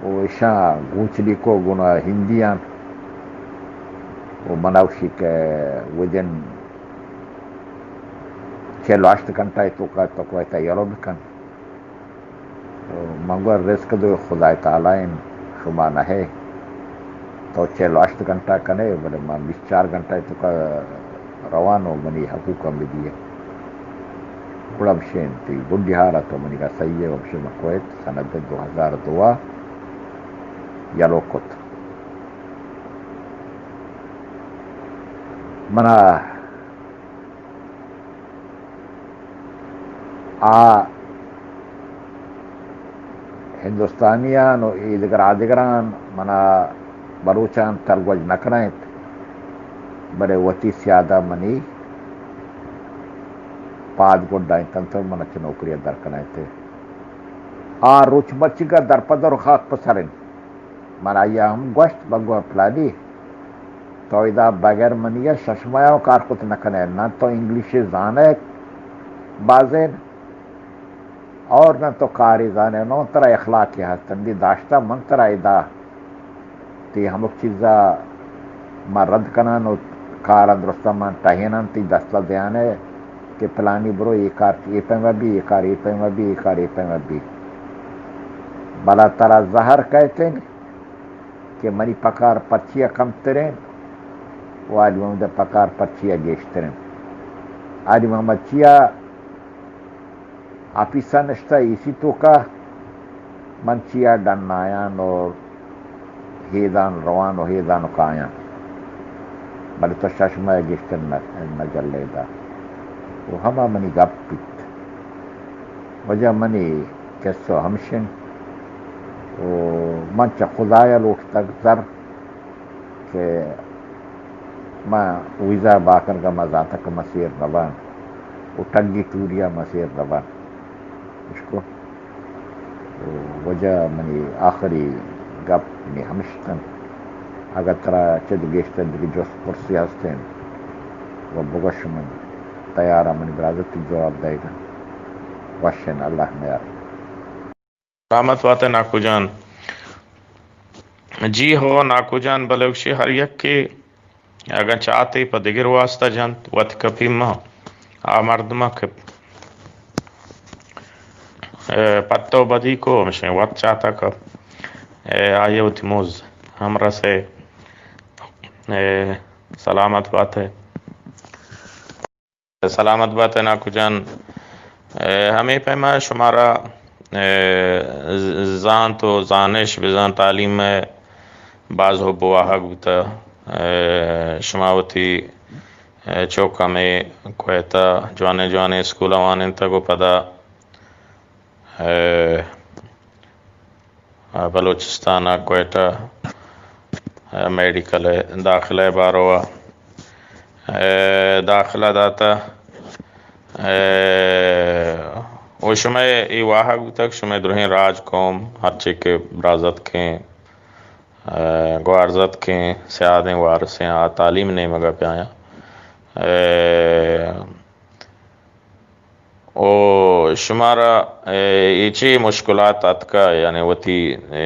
و ایشاں گوچلی کو گنا ہندیان و مناوشی کہ ودن چل و ہشت گھنٹہ توکا تو کویتا یلو بکن۔ و من گو رزق دو خدای تعالی ان، شما نہ ہے، تو چل و ہشت گھنٹہ کنے، بلے من بیست چار گھنٹہ توکا روان و منی حقوق ہم بدیے۔ گڑا بشین تی گڈی ہارا تو منی کا صحیح ہے، بشین من کویت سند دو ہزار دو یلو کت۔ منا آ ہندوستانیان و ایدگر آدگران منا بلوچان ترگوج نکنیت، بلے وتی سیادہ منی پاد گڈا انت انت منا چہ نوکری در کنیت۔ آ روچ مرچیگا در پدر خاک پسر انت۔ من آئی ء ہم گوشت، بگو پلانی، تو ادا بغیر منی ء شش ماہ ء کار کت نہ کن ئے، نہ تو انگلش زان ئے بازین اور نہ تو کاری زان ئے، نو ترا اخلاقی ہست، اندی داشتہ من ترا ادا تی ہمک چیزا ما رد کنان و کار درستاں من ٹہینان تی دستا دیان ئے کہ پلانی برو اے کار اے پیما بی، اے کار اے پیما بی، اے کار اے پیما بی۔ بلا ترا زہر کئیتیں کہ منی پگار پرچیا کمتریں و علی محمد ء پگار پرچیا گیشتریں۔ علی محمد چیا آفیسا نشتہ اے سی توکا، من چیا ڈنایاں و ہیدان روان و ہیدان و کایاں، بلے تو شش ماہ گیشتر نہ، نہ جلے دا۔ و ہما منی گپ بیت۔ وجہ منی قصہ ہمشن و من چہ خدایا لوٹتگ زر کہ ما ویزا باکنگا ما زانتگ کہ ما سیر نبان و ٹگی ٹوریا ما سیر نبان۔ اشکو و وجہ منی آخری گپ نی ہمشتن۔ اگر ترا چد گیشتر دگہ جست پرسی ہستین و بگوش من تیارا منی برادتی جواب دئیگا۔ وشن اللہ میار۔ سلامت بات ئے ناکو جان۔ جی ہو ناکو جان، بلوچی ہر یکے اگاں چاتے پہ دگر واسطہ جنت، وت کپی ما آ مردماں کہ، اے، پتو بدی کو ہمشیں وت چاتا کپ، اے، آئی وتی موز ہم رسے، اے، سلامت بات ئے۔ سلامت بات ئے ناکو جان۔ اے، ہمے پیما شمارا، اے، ز-، زانت و زانش بزاں تعلیم ء باز حب و واہگ بوتہ۔ اے، شما وتی، اے، چک ہمے کوئٹہ جوانیں جوانیں اسکول ء وانینتگ و پدا، اے، بلوچستان ء کوئٹہ ء میڈیکل ء داخلہ ء باروا ء داخلہ داتہ ء و شمئے اے واہگ بوتگ، شمئے درہیں راج قوم ہرچے کہ برازتکیں ء گوارزتکیں سیادیں وارسیں آ تعلیم نیمگ ء پیایاں۔ ء او شمارا، اے، اے چی مشکلات اتکا، یعنی وتی، اے،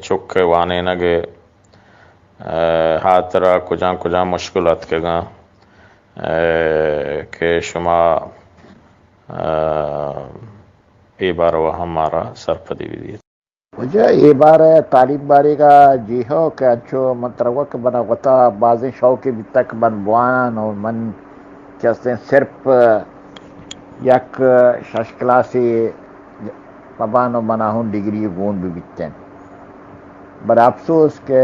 چک ء وانینگ ء، اے، ہاترا کجام کجام مشکل اتکگاں، اے، کہ شما، اے، اے باروا ہم مارا سرپدی بدیت۔ واجہ، اے بار ء تعلیم باریگ ء جی ہو کہ انچو من ترا گوت کہ من ء وتا بازیں شوقے بیتگ کہ من بوان و من کہ استیں صرف یک شش کلاسے مبان و من ء ہوں ڈگری گون بہ بیتیں۔ بلے افسوس کہ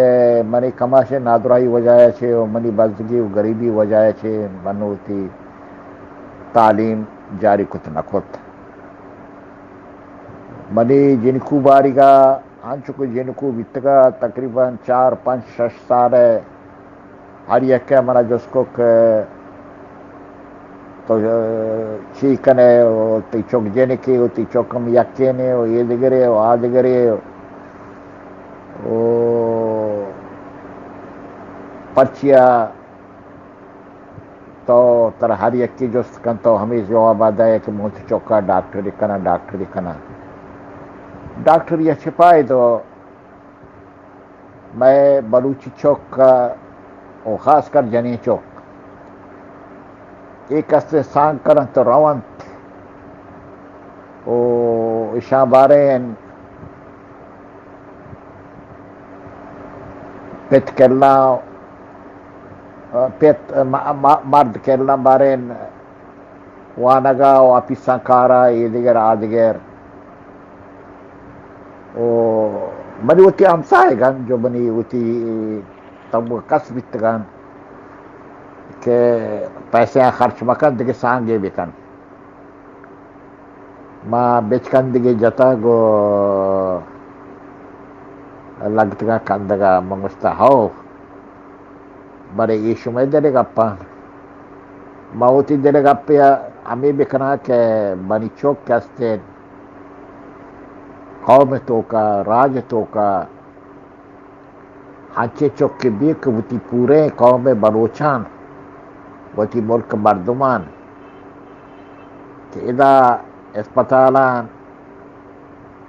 منی کماش ء نادراہی وجہ ء چہ و منی بزگی و گریبی وجہ ء چہ من وتی تعلیم جاری کت نہ کت۔ منی جنکو باریگا انچو کہ جنکو بیتگا تقریباً چار، پنچ، شش سال ء ہر یکے منا جست کو کہ تو چی کنے و تی چک جنکے و تی چک ہم یکینے و اے دگرے و آ دگرے و پرچیا تو ترا ہر یکے جست کنت، تو ہمے جواب ء دئے کہ من وتی چکا ڈاکٹری کناں، ڈاکٹری کناں۔ ڈاکٹری ء چہ پائدو؟ مئے بلوچی چک ءُ خاص کر جنین چک اے کستیں سانگ کننت ءُ رونت ءُ اشاں باریں پت کلاں، پت م-، م-، مرد کلاں باریں وانگ ءَ ءُ آپیساں کار ءَ، اے دگر آ دگر۔ ءُ منی وتی ہمساہگ انت، جو منی وتی تب کس بیتگ انت کہ پیسے آں خرچ مکن، دگہ سانگے بکن۔ ما بچکندگے جتگ ءُ لگتگاں کندگ ءَ۔ من گوشتہ، ہو، بلے اے شمئے دل ءِ گپ انت۔ ما وتی دل ءِ گپ ءَ ہمے بکناں کہ منی چک کہ است انت، قوم ءِ توکا، راج ءِ توکا، انچیں چکے بی کہ وتی پوریں قوم ءِ بلوچاں، وتی ملک ءِ مردماں کہ ادا اسپتالاں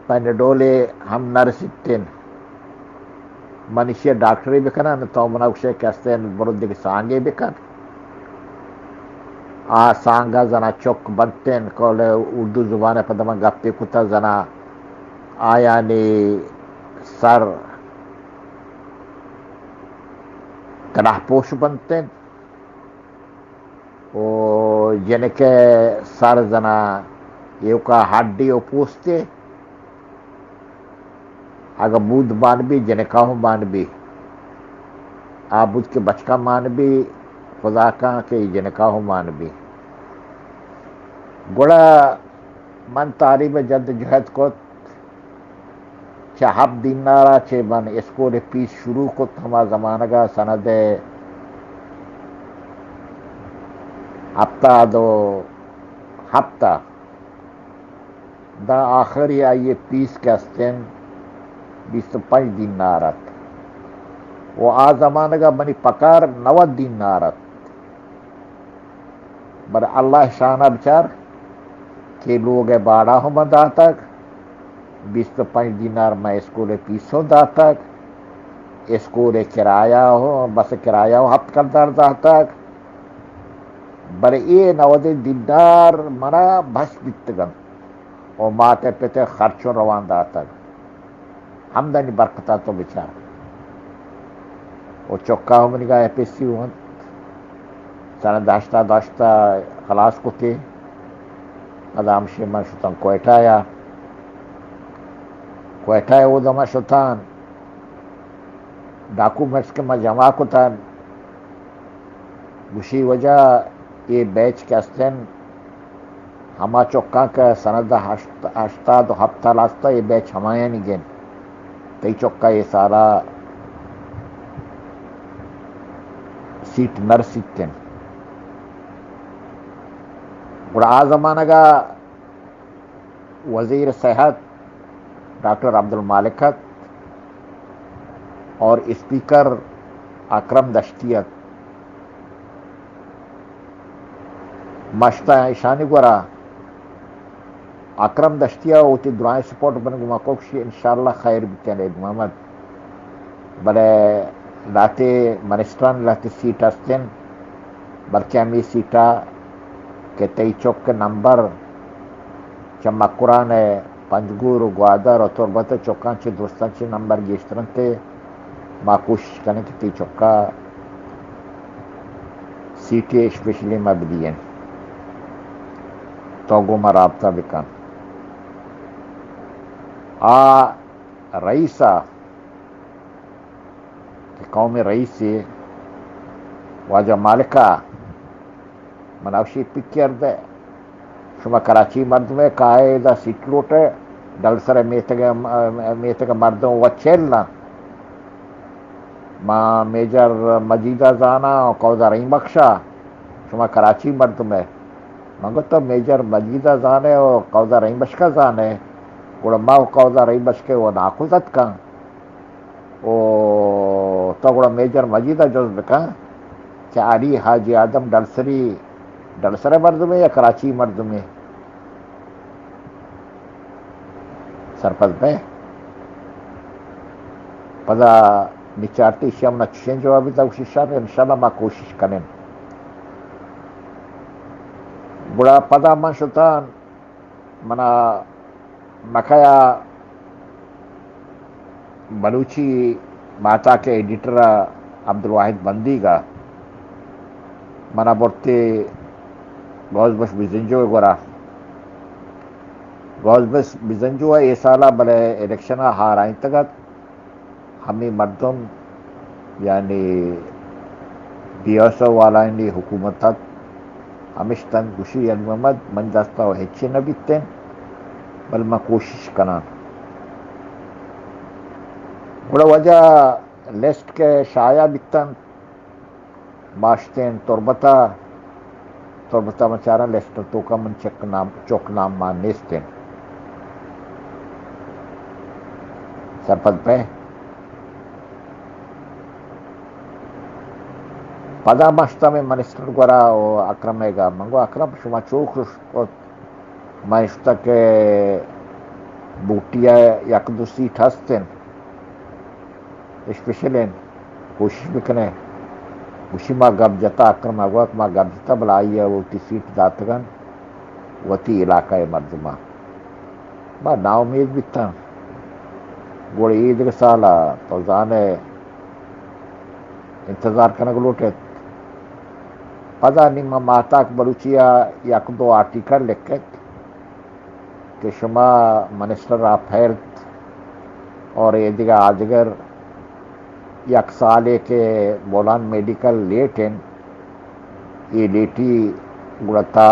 پینیڈولے ہم نہ رسیت انت، من ایشی ءَ ڈاکٹرے بکناں، تو منا گوشئے کہ است انت برو دگہ سانگے بکن۔ آ سانگ ءَ زنا چک بنت انت، کل اردو زبان ءَ پدا من گپے کتہ، زنا آیانی سر کلاہ پوش بنت انت ءُ جنک ءِ سر زنا ایوکا ہڈی ءُ پوستے۔ اگاں بود مان بی، جنکا ہوں مان بی۔ آ بود کہ بچکا مان بی، خدا کن کہ جنکا ہوں مان بی۔ گڑا من تعلیم ءَ جد جہد کت، چہ ہپت دینار ءَ چہ من اسکول ءِ پیس شروع کت، ہما زمانگ ءَ سند ءِ ہپتاد ءُ ہپت ءَ۔ داں آخری آئی ءِ پیس کہ است انت بیست ءُ پنچ دینار ات ءُ آ زمانگ ءَ منی پگار نود دینار ات۔ بلے اللہ ءِ شان ءَ بچار کہ لوگ ءِ باڑا ہم من داتگ، بیست ءُ پنچ دینار مئے اسکول ءِ پیس ہم داتگ، اسکول ءِ کرایہ ہم، بس ءِ کرایہ ہم ہپت کلدار داتگ۔ بلے اے نود دینار منا بس بیتگ انت ءُ مات ءُ پت ءِ خرچ ءُ روان داتگ۔ ہمدانی برکت ءَ تو بچار۔ ءُ چکا ہم منیگا ایف ایس سی ونت، سند ہشتاد ہشت ءَ خلاص کتے۔ پدا ہمشی من شتاں کوئٹہ ءَ۔ کوئٹہ ءَ اود ءَ من شتاں، ڈاکومنٹس کہ من جمع کتاں، گوشی واجہ اے بیچ کہ است انت، ہما چکاں کہ سند ءَ ہشت، ہشتاد ءُ ہپت ءَ لاستا، اے بیچ ہمایانی گن۔ تئی چکا اے سال ءَ سیٹ نہ رسیت انت۔ گڑا آ زمانگ ءَ وزیر صحت ڈاکٹر عبدالمالک ات اور اسپیکر اکرم دشتی ات۔ مشتا ایشانی گورا اکرم دشتی ءَ وتی درائیں سپورٹ بن گما کوکشی انشاءاللہ خیر بیتیں عید محمد۔ بلے لہتے منسٹرانی لہتے سیٹ است انت، بلکیں ہمے سیٹ ءَ کہ تئی چک ءِ نمبر چہ مکران ءَ پنجگور ءُ گوادر ءُ تربت ءِ چکاں چہ درستاں چہ نمبر گیشتر انت ءُ ما کوشش کنیں کہ تئی چک ءَ سیٹے اسپیشلی ما بدییں۔ تو گوں ما رابطہ بکن۔ آ رئیس ءَ کہ قومی رئیسے، واجہ مالک ءَ، من اوشی پکر دے، شما کراچی مردمے، کائے ادا سیٹ لوٹے، ڈلسر میتگ، میتگ مردم و چل نہ۔ ما میجر مجید ءَ زاناں و قوضہ رحیم بخش ءَ، شما کراچی مردمے۔ من گوشت، تو میجر مجید ءَ زانے و قوضہ رحیم بخش ءَ زانے، گڑا ما و قوضہ رحیم بخش ءَ و ناکوزتک آں۔ او تو گڑا میجر مجید ءَ جست بکن کہ علی حاجی آدم ڈلسری، ڈلسر ءِ مردمے یا کراچی مردمے؟ سرپد بئے۔ پدا نچارتی، ایشی ءَ من ءَ چشیں جوابے دات، گوشی شر، انشاءاللہ ما کوشش کنیں۔ گڑا پدا من شتاں، من ءَ مکہ ءَ بلوچی ماہتاک ءِ ایڈیٹر ءَ عبدالواحد بندیگ ءَ من ءَ برتے غوث بخش بزنجو ءِ گورا۔ غوث بخش بزنجو ءَ اے سال ءَ بلے الیکشن ءَ ہارائینتگ ات۔ ہمے مردم، یعنی بی ایس او والائنی حکومت ات، ہمش تنگ گوشی، یعنی محمد، من دستا و ہچی نہ بیتیں، بل من کوشش کناں۔ گڑا واجہ لسٹ کہ شائع بیتن، ما شتیں تربت ءَ، تربت ءَ من چاراں لسٹ ءِ توکا من چک نام، چک نام مان نیستیں۔ سرپد پہ پدا ما شتاں منسٹر گورا و اکرم ءِ گا۔ من گو اکرم، شما چوک کت؟ من اشتہ کہ بوٹی ءَ یک دو سیٹ ہست انت، اسپیشل انت، کوشش بکنے۔ گوشی ما گپ جتا، اکرم ءَ گوشت ما گپ جتا، بلے آئی ءَ وتی سیٹ داتگ انت وتی علاقہ ءِ مردماں۔ ما ناامید بیتاں۔ گڑا اے دگہ سال ءَ تو زانے انتظار کنگ لوٹ ایت۔ پدا نی ما ماہتاک بلوچی ءَ یک دو آرٹیکل لکھت کہ شما منسٹر آف ہیلتھ اور اے دگہ آ دگر یک سالے کہ بولان میڈیکل لیٹ انت، اے لیٹی گڑا تا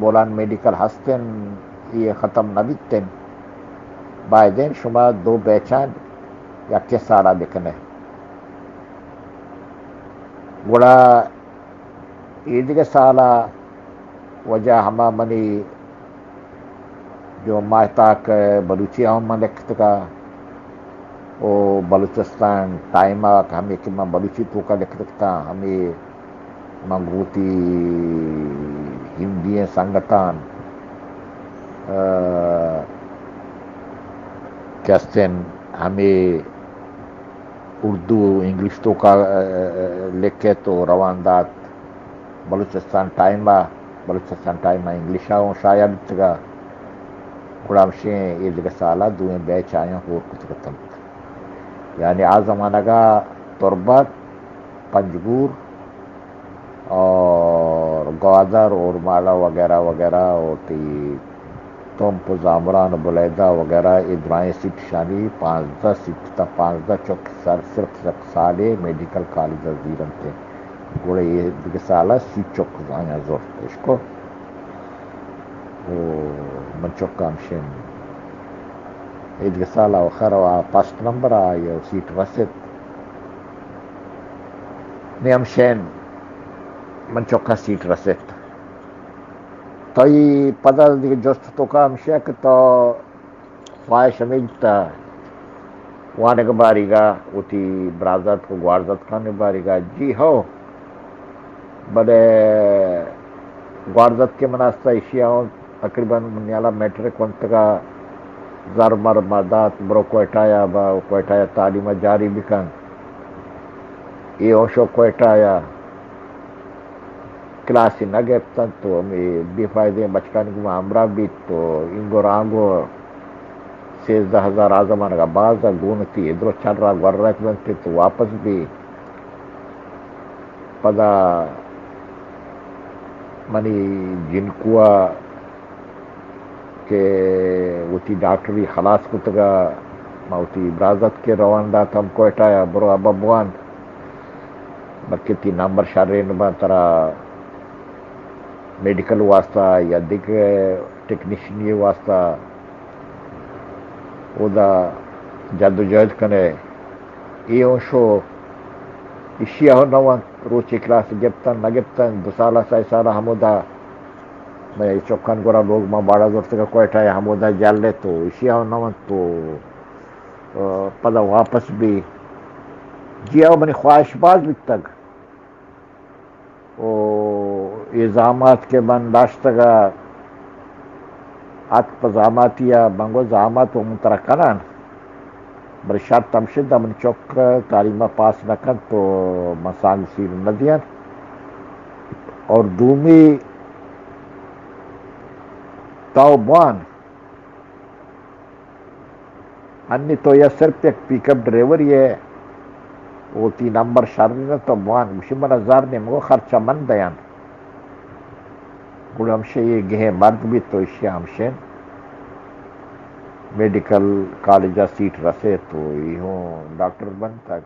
بولان میڈیکل ہست انت، اے ختم نہ بیت انت، بائدیں شما دو بیچاں یکے سال ءَ بکنے۔ گڑا اے دگہ سال ءَ واجہ ہما منی جو ماہتاک بلوچی ءَ ہم من لکھتگ ءَ، او بلوچستان ٹائم ءَ کہ ہمے کہ من بلوچی توکا لکھتگ اتاں، ہمے من گوں وتی ہندی ئیں سنگتاں، آ، کہ استیں ہمے اردو انگلش توکا، آ، لکھت و روان دات۔ بلوچستان ٹائم ءَ، بلوچستان ٹائم ءَ انگلش ءَ اوں شائع بیتگ ءَ، گڑا ہمشیں اے دگہ سال ءَ دوئیں بیچ آیاں ہور کتگ اتنت۔ یعنی آ زمانگ ءَ تربت، پنجگور اور گوادر اور ماڑا وغیرہ وغیرہ اور تی تمپ و زامران و بلیدہ وغیرہ، اے درائیں سیٹ شانی پانزدہ سیٹ تا، پانزدہ چک سر، صرف یک سالے میڈیکل کالج ءَ زیرنت۔ گڑا اے دگہ سال ءَ سی چک آیاں زرت اشکو۔ او من چکا ہمشین۔ اے دگہ سال ءَ آخر ءَ فرسٹ نمبر ءَ آئی ءَ سیٹ رست۔ نی ہمشین من چکا سیٹ رست۔ تئی پدا دگہ جست توکا ہمشی ءَ کہ تو خواہش ہمے بیتا وانگ باریگا، وتی برازتک و گوارزتکانی باریگا؟ جی ہو، بلے گوارزتکے من استا ایشی ءَ اوں تقریباً منی ہیالا میٹرک ونتگا، زر مر ما دات، برو کوئٹہ ءَ با، کوئٹہ ءَ تعلیم ءَ جاری بکن۔ اے اوں شو کوئٹہ ءَ کلاسی نہ گپت انت و ہمے بے فائدیں بچکانی گوما ہمراہ بیت و اینگو رانگو سیزدہ ہزار آ زمانگ ءَ باز ءَ گون تی ادرو چر ءَ گورک بنت تو واپس بی۔ پدا منی جنکو ءَ کہ وتی ڈاکٹری خلاص کتگ ءَ، ما وتی برازتک ءَ روان دات ہم کوئٹہ ءَ، برو ابا بوان، بلکہ تی نمبر شریں نہ باں، ترا میڈیکل واسطہ یا دگہ ٹیکنیشنی واسطہ اودا جد و جہد کنے۔ اے اوں شو، ایشی ءَ نہ ونت، روچے کلاس گپتن نہ گپتن، دو سال ءَ سئے سال ءَ ہمودا مئے چکان گورا لوگ ما باڑا زرتگ ءَ کوئٹہ ءَ ہمودا جل ات و ایشی ءَ نہ ونت و، آ، پدا واپس بی۔ جی ہو، منی خواہش باز بیتگ۔ و اے زامات کہ من داشتگ ءَ اتک پہ زاماتی ءَ، من گو زامات و من ترا کنان۔ بلے شرط ہمشہ دا من چک تعلیم پاس نہ کنت تو من سانگ سیر نہ دیان۔ اور دومی تو بوان، انی تو یا صرف یک پیک اپ ڈرائیور یے، وتی نمبر شر نہ تو بوان، گوشی من ہزار نیمگو خرچہ من دیان۔ گڑا ہمشہ یہ گہیں مرگ بیت تو اشی ہمشہ میڈیکل کالج سیٹ رسے تو یہ ہوں ڈاکٹر بنتگ۔